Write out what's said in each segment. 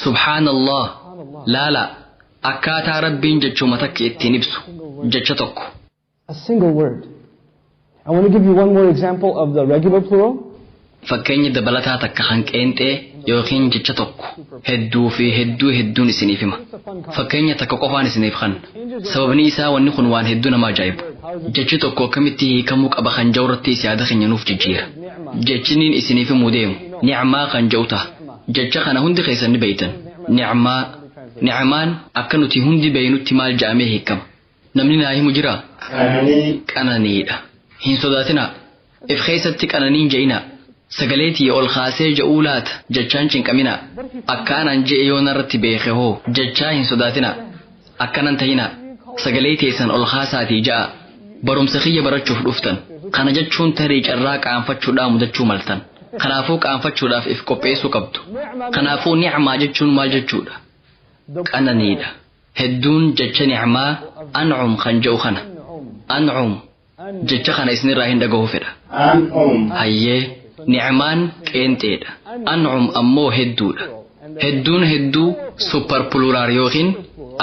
Subhaanallah. Laala, akkaataa Rabbiin jechuma takka ittiin ibsu jecha tokko. A single word. I want to give you one more example of the regular plural. Fakkeenya dabalataa takka kan qeenxee yookiin jecha tokko hedduu fi hedduu hedduun isiniif hima. Fakkeenya takka qofaan isiniif kanna. Sababni isaa wanni kun waan hedduu nama ajaa'ibu. Jechi tokko akkamitti hiikamuu qaba kan ja'u irratti yaada keenya nuuf jijjiira. Jechiniin isiniif himuu deemu nicmaa kan ja'u ta'a. Jecha kana hundi keessan ni beeytan. Nicmaa, nicmaan akka nuti hundi beeynutti maal ja'amee hiikama? Namni naa himu jiraa? Qananii. Qananiidha. Hin sodaatinaa. If keessatti qananiin je'inaa. Sagalee tiyya ol kaasee ja'uu laata jechaan cinqaminaa. Akkaanaan je'e yoo narratti beeke hoo jechaa hin sodaatinaa. Akkanan ta'inaa. Sagalee teessan ol kaasaatii ja'a. Barumsa kiyya barachuuf dhuftan. Kana jechuun tarii carraa qaanfachuudhaa mudachuu maltan. Kanaafuu qaanfachuudhaaf if qopheessuu qabdu. Kanaafuu nicmaa jechuun maal jechuudha? Qananiidha. Hedduun jecha nicmaa an'um kan jedhu kana. An'um jecha kana isinirraa hin dhagahu fedha. An'um. Hayyee, nicmaan qeenxeedha. An'um ammoo hedduudha. Hedduun hedduu super plural yookiin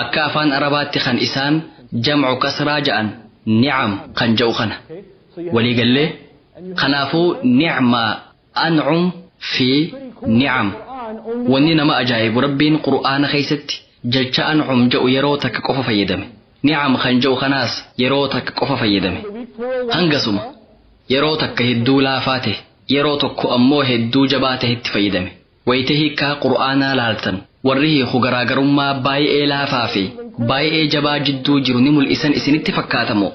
akka afaan Arabaatti kan isaan jam'u kasraa ja'an ni'am kan jedhu kana. Waliigallee kanaafuu nicmaa, an'um fi ni'am. Wanni nama ajaa'ibu Rabbiin Qur'aana keessatti jecha an'um jedhu yeroo takka qofa fayyadame. Ni'am kan jedhu kanaas yeroo takka qofa fayyadame. Hangasuma yeroo takka hedduu laafaa ta'e, yeroo tokko ammoo hedduu jabaa ta'etti fayyadame. Wayita hiikkaa Qur'aanaa laaltan warri hiiku garaagarummaa baay'ee laafaa fi baay'ee jabaa jidduu jiru ni mul'isan isinitti fakkaatamoo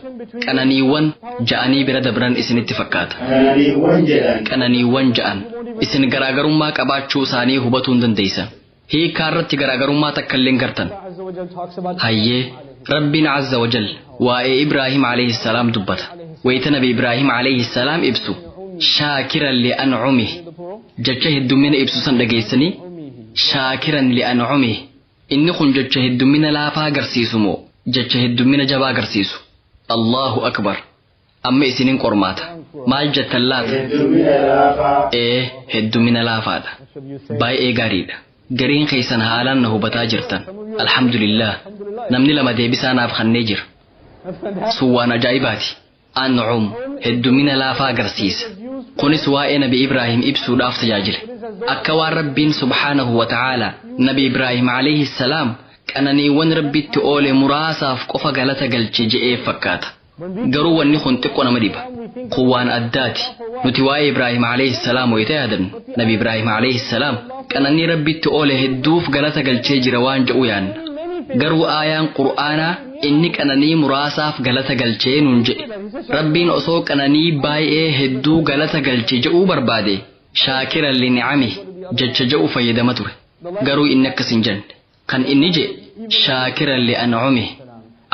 qananiiwwan ja'anii bira dabran isinitti fakkaata? Qananiiwwan jedhan. Qananiiwwan ja'an. Isin garaagarummaa qabaachuu isaanii hubatuu hin dandeessan. Hiikkaa irratti garaagarummaa takka illee hin gartan. Hayyee, Rabbiin Azza wa Jal waa'ee Ibraahim alayhi salaam dubbata. Wayita Nabi Ibraahim alayhi salaam ibsu shaakiran li an'umih jecha heddummina ibsu san dhageessanii, shaakiran li an'umih, inni kun jecha heddummina laafaa agarsiisu moo jecha heddummina jabaa agarsiisu? Allahu akbar. Amma isinin qormaata. Maal jettan laata? Heddummina laafaa. Ee, heddummina laafaadha. Baay'ee gaariidha. Gariin keessan haalaan na hubataa jirtan. Alhamdulillah. Namni lama deebisaa naaf kennee jira. Sun waan ajaa'ibaati. An'um heddummina laafaa agarsiisa. Kunis waa'ee Nabi Ibraahim ibsuudhaaf tajaajile. Akka waan Rabbiin subhaanahu wa ta'aala Nabi Ibraahim alayhi salaam qananiiwwan Rabbitti oole muraasaaf qofa galata galche je'ee fakkaata. Garuu wanni kun xiqqoo nama dhiba. Kun waan addaati. Nuti waa'ee Ibraahim alayhi salaam wayita yaadannu, Nabi Ibraahim alayhi salaam qananii Rabbitti oole hedduuf galata galchee jira waan je'u yaanna. Garuu aayaan Qur'aanaa inni qananii muraasaaf galata galchee nuun jedhe. Rabbiin osoo qananii baay'ee hedduu galata galche je'uu barbaade shaakiran li ni'amih jecha je'u fayyadama ture. Garuu inni akkas hin jenne. Kan inni jedhe shaakiran li an'umih.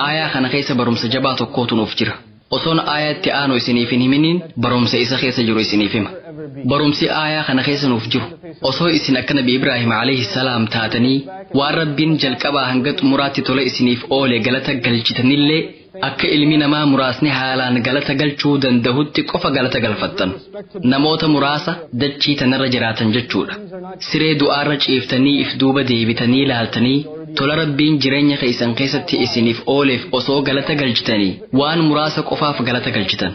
Aayaa kana keessa barumsa jabaa tokkootu nuuf jira. Osoon aayaatti aanu isiniif hin himiniin barumsa isa keessa jiru isiniif hima. Barumsi aayaa kana keessa nuuf jiru osoo isin akka Nabi Ibraahim alayhi salaam taatanii waan Rabbiin jalqabaa hanga xumuraatti tola isiniif oole galata galchitanillee akka ilmi namaa muraasni haalaan galata galchuu dandahutti qofa galata galfattan. Namoota muraasa dachii tanarra jiraatan jechuudha. Siree du'aarra ciiftanii if duuba deebitanii laaltanii tola Rabbiin jireenya keessan keessatti isiniif ooleef osoo galata galchitanii waan muraasa qofaaf galata galchitan.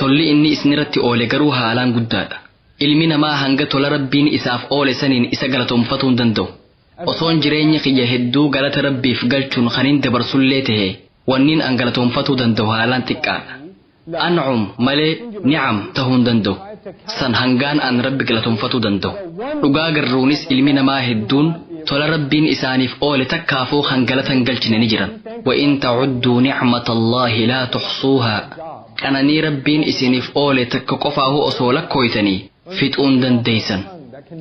Tolli inni isinirratti oole garuu haalaan guddaadha. Ilmi namaa hanga tola Rabbiin isaaf oole saniin isa galatoomfatuu hin danda'u. Osoon jireenya kiyya hedduu galata Rabbiif galchuun kanin dabarsullee ta'e wanniin an galatoomfatuu danda'u haalaan xiqqaadha. An'um malee ni'am ta'uu hin danda'u. San hangaan an Rabbi galatoomfatuu danda'u. Dhugaa garruunis ilmi namaa hedduun tola Rabbiin isaaniif oole takkaafuu kan galata hin galchine ni jiran. Wa in ta'udduu ni'matallaahi laa tuhsuuhaa. Qananii Rabbiin isiniif oole takka qofaahu osoo lakkooytanii fixuun dandeessan.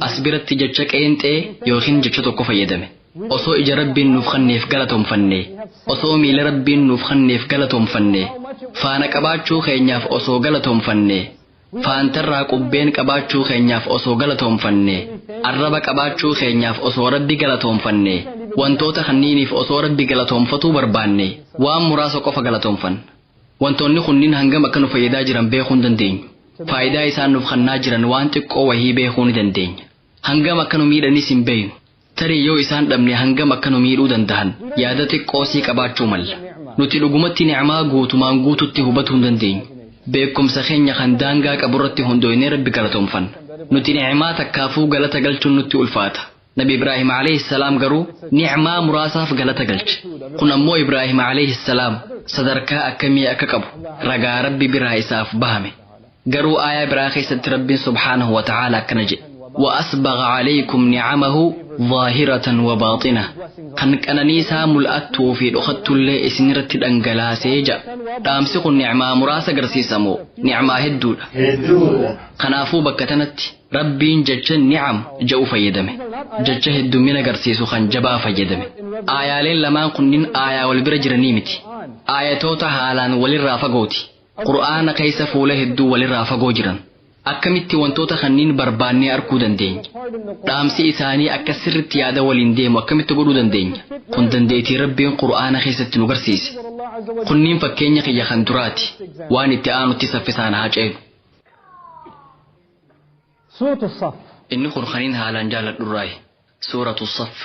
As biratti jecha qeenxee yookiin jecha tokko fayyadame. Osoo ija Rabbiin nuuf kenneef galatoomfanne, osoo miila Rabbiin nuuf kenneef galatoomfanne, faana qabaachuu keenyaaf osoo galatoomfanne, faantarraa qubbeen qabaachuu keenyaaf osoo galatoomfanne, arraba qabaachuu keenyaaf osoo Rabbi galatoomfanne, wantoota kanniiniif osoo Rabbi galatoomfatuu barbaanne, waan muraasa qofa galatoomfanna. Wantoonni kunniin hangam akka nu fayyadaa jiran beekuu hin dandeenyu. Faayidaa isaan nuuf kennaa jiran waan xiqqoo wahii beekuu ni dandeenya. Hangam akka nu miidhanis hin beeknu. Tarii yoo isaan dhabne hangam akka nu miidhuu danda'an yaada xiqqoosii qabaachuu malla. Nuti dhugumatti nicmaa guutumaan guututti hubatuu hin dandeenyu. Beekumsa keenya kan daangaa qaburratti hundoofnee Rabbi galatoomfanna. Nuti nicmaa takkaafuu galata galchuun nutti ulfaata. Nabi Ibraahim alayhi salaam garuu nicmaa muraasaaf galata galche. Kun ammoo Ibraahim alayhi salaam sadarkaa akkamii akka qabu ragaa Rabbi biraa isaaf bahame. Garuu aayaa biraa keessatti Rabbiin subhaanahu wa ta'aala akkana jedhe. وأسبغ عليكم نعمه ظاهرة وباطنة kan qananiisaa mul'attuu fi dhokattullee isinirratti dhangalaasee ja'a. Dhaamsi kun nicmaa muraasa agarsiisa moo nicmaa hedduudha? Hedduudha. Kanaafuu bakka tanatti Rabbiin jecha nicam jedhu fayyadame. Jecha heddummina agarsiisu kan jabaa fayyadame. Aayaaleen lamaan kunniin aayaa wal bira jiranii miti. Aayatoota haalaan walirraa fagooti. Qur'aana keessa fuula hedduu walirraa fagoo jiran. Akkamitti wantoota kanniin barbaannee arguu dandeenya? Dhaamsi isaanii akka sirritti yaada waliin deemu akkamitti godhuu dandeenya? Kun dandeettii Rabbiin Qur'aana keessatti nu garsiise. Kunniin fakkeenya kiyya kan duraati. Waan itti aanutti saffisaan haa ceenu. Surah As-Saff. Inni kun kaniin haalaan jaaladhurraayi. Suuratu Saff.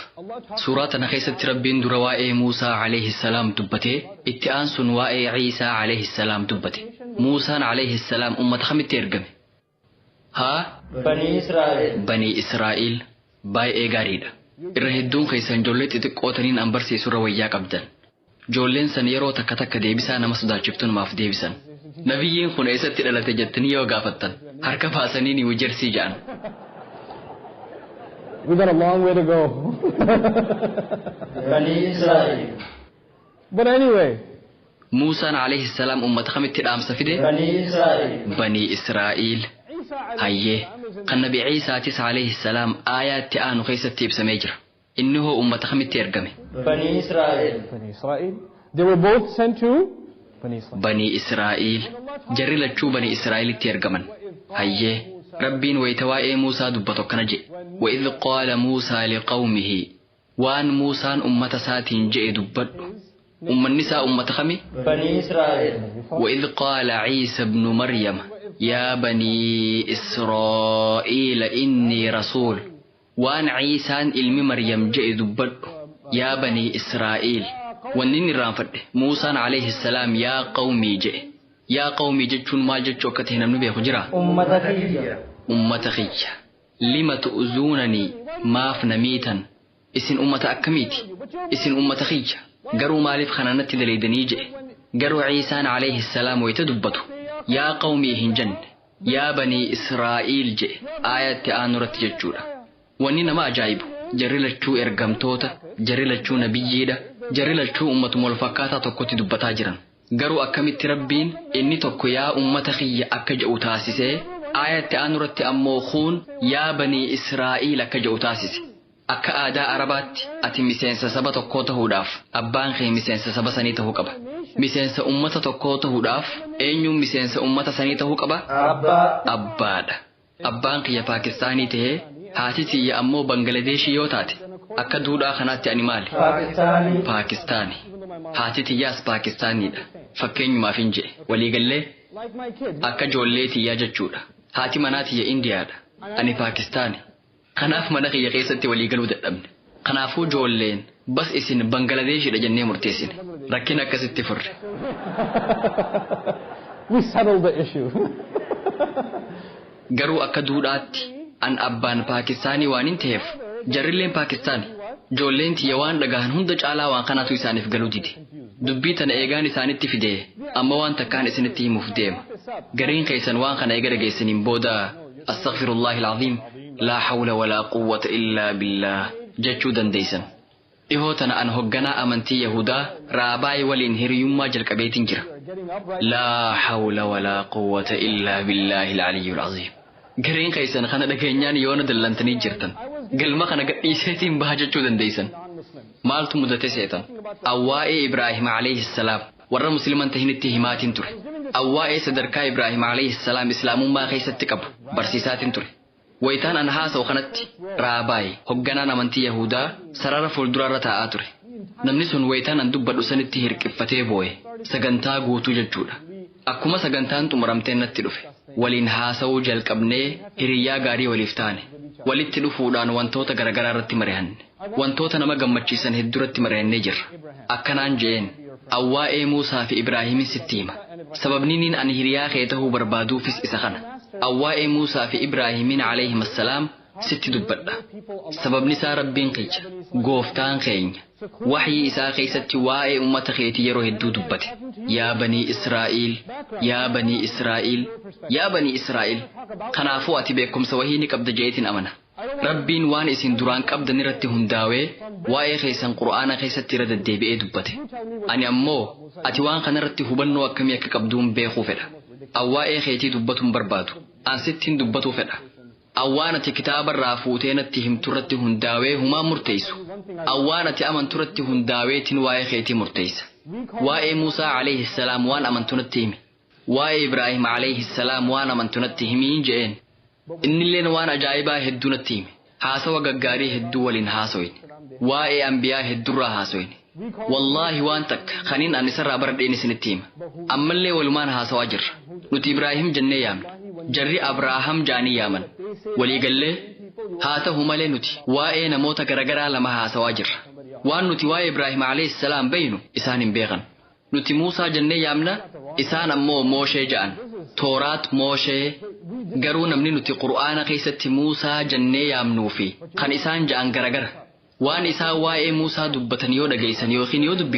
Suuraa tana keessatti Rabbiin dura waa'ee Muusaa alayhi salaam dubbatee itti aansuun waa'ee Ciisaa alayhi salaam dubbate. Muusaan alayhi salaam ummata kamitti ergame? Haa? Banii Israa'el. Banii Israa'el baay'ee gaariidha. Irra hedduun keessan ijoollee xixiqqoo taniin an barsiisurra wayyaa qabdan. Ijoolleen san yeroo takka takka deebisaa nama sodaachiftu namaaf deebisan. Nabiyyiin kun eessatti dhalate jettanii yoo gaafattan harka baasanii ni wijersii ja'an. We got a long way to go. Banii Israa'el. But anyway, Muusaan alayhi salaam ummata kamitti dhaamsa fide? Banii Israa'el. Banii Israa'el. Hayyee kan Nabi Ciisaatis alayhi salaam aayaatti aanu keessatti ibsamee jira. Inni hoo ummata kamitti ergame? Banii Israa'el. Bani Israel. They were both sent to Bani Israel. Banii Israa'el. Jarri lachuu Banii Israa'elitti ergaman. Hayyee Rabbiin wayita waa'ee Muusaa dubbatu akkana jedhe. وإذ قال موسى لقومه waan Muusaan ummata isaatiin je'e dubbadhu. Ummanni isaa ummata kami? Banii Israa'el. وإذ قال عيسى ابن مريم يا بني إسرائيل إني رسول waan Ciisaan ilmi Maryam je'e dubbadhu. Yaa banii Israa'el. Wanni inni irraanfadhe Muusaan alayhi salaam yaa qawmii je'e. Yaa qawmii jechuun maal jechuu akka ta'e namni beeku jira? Ummata kiyya. Ummata kiyya. Lima tu'zuunanii maaf na miitan? Isin ummata akkamiiti? Isin ummata kiyya. Garuu maaliif kana natti daleeydanii je'e? Garuu Ciisaan alayhi salaam wayita dubbatu. Yaa qawmii hin jenne. Yaa banii Israa'iil je'e aayatti aanuratti jechuudha. Wanni nama ajaa'ibu jarri lachuu ergamtoota, jarri lachuu nabiyyiidha, jarri lachuu ummatuma wal fakkaataa tokkotti dubbataa jiran. Garuu akkamitti Rabbiin inni tokko yaa ummata kiyya akka jedhu taasisee aayatti aanuratti ammoo kuun yaa banii Israa'iil akka jedhu taasise. Akka aadaa Arabaatti ati miseensa saba tokkoo ta'uudhaaf abbaan kee miseensa saba sanii ta'uu qaba. Miseensa ummata tokkoo ta'uudhaaf eenyuun miseensa ummata sanii ta'uu qaba? Abbaa. Abbaadha. Abbaan kiyya Paakistaanii ta'ee haati tiyya ammoo Bangaladeeshii yoo taate akka duudhaa kanaatti ani maali? Paakistaanii. Paakistaani. Haati tiyyaas Paakistaaniidha. Fakkeenyumaaf hin jedhe. Waliigallee Like my kids. akka ijoollee tiyyaa jechuudha. Haati manaa tiyya Indiyaadha. Ani Paakistaani. Kanaaf mana kiyya keessatti waliigaluu dadhabne. Kanaafuu ijoolleen bas isin Bangaladeeshidha jennee murteessine. Rakkina akkasitti furre. We settled the issue. Garuu akka duudhaatti an abbaan Paakistaanii waan hin ta'eef jarrilleen Paakistaani. Ijoolleen tiyya waan dhagahan hunda caalaa waan kanaatu isaaniif galuu dide. Dubbii tana eegaan isaanitti fide amma waan takkaan isinitti himuuf deema. Gariin keessan waan kana eega dhageessaniin booda astaghfirullahi alazim laa hawla walaa quwwata illaa billaah jechuu dandeessan. Dhihoo tana an hogganaa amantii Yahudaa Raabaay waliin hiriyummaa jalqabeetiin jira. Laa hawla walaa quwwata illaa billaahi alaliyyul aziim. Gariin keessan kana dhageenyaan yoona dallantanii jirtan. Galma kana gadhiiseetiin baha jechuu dandeessan. Maaltu mudate seetan? Awwaa'ee Ibraahim alayhi salaam warra musliman tahinitti himaatiin ture. Awwaa'ee sadarkaa Ibraahim alayhi salaam islaamummaa keessatti qabu barsiisaatiin ture. Wayitaan an haasa'u kanatti Raabaay hogganaan amantii Yahudaa sarara fuulduraarra taa'aa ture. Namni sun wayitaan an dubbadhu sanitti hirqiffatee boo'e. Sagantaa guutuu jechuudha. Akkuma sagantaan xumuramteen natti dhufe. Waliin haasa'uu jalqabnee hiriyyaa gaarii waliif taane. Walitti dhufuudhaan wantoota garagaraa irratti mari'anne. Wantoota nama gammachiisan hedduu irratti mari'annee jirra. Akkanaan je'een, waa'ee Muusaa fi Ibraahimin sitti hima. Sababni niin ani hiriyaa kee ta'uu barbaaduufis isa kana. Waa'ee Muusaa fi Ibraahimin alayhim assalaam sitti dubbadha. Sababni isaa Rabbiin kiyya, gooftaan keenya. Waxyii isaa keessatti waa'ee ummata keetii yeroo hedduu dubbate. Yaa banii Israa'iil, yaa banii Israa'iil, yaa banii Israa'iil. Kanaafuu ati beekumsa wahii ni qabda jeetiin amana. Rabbiin waan isin duraan qabdan irratti hundaawee waa'ee keessan Qur'aana keessatti irra deddeebi'ee dubbate. Ani ammoo ati waan kanarratti hubannoo akkamii akka qabduun beekuu fedha. Waa'ee keetii dubbatuun barbaadu. An sittiin dubbatuu fedha. Awwaan ati kitaaba irraa fuutee natti himturratti hundaawee humaa murteessu. Awwaan ati amanturratti hundaaweetiin waa'ee keetii murteessa. Waa'ee Muusaa alayhi salaam waan amantu natti himi. Waa'ee Ibraahim alayhi salaam waan amantu natti himiin je'een. Innilleen waan ajaa'ibaa hedduu natti hime. Haasawa gaggaarii hedduu waliin haasoyne. Waa'ee ambiyaa hedduurraa haasoyne. Wallaahi, waan takka kaniin an isarraa baradheen isinitti hima. Ammallee walumaan haasawaa jirra. Nuti Ibraahim jennee yaamna. Jarri Abraaham jaanii yaaman. Waliigallee haa ta'u malee nuti waa'ee namoota garagaraa lama haasawaa jirra. Waan nuti waa'ee Ibraahim alayhi salaam beeynu isaan hin beekan. Nuti Muusaa jennee yaamna, isaan ammoo Mooshee ja'an. Tooraat Mooshee. Garuu namni nuti Qur'aana keessatti Muusaa jennee yaamnuu fi kan isaan ja'an garagara. Waan isaan waa'ee Muusaa dubbatan yoo dhageessan yookiin yoo dubbisan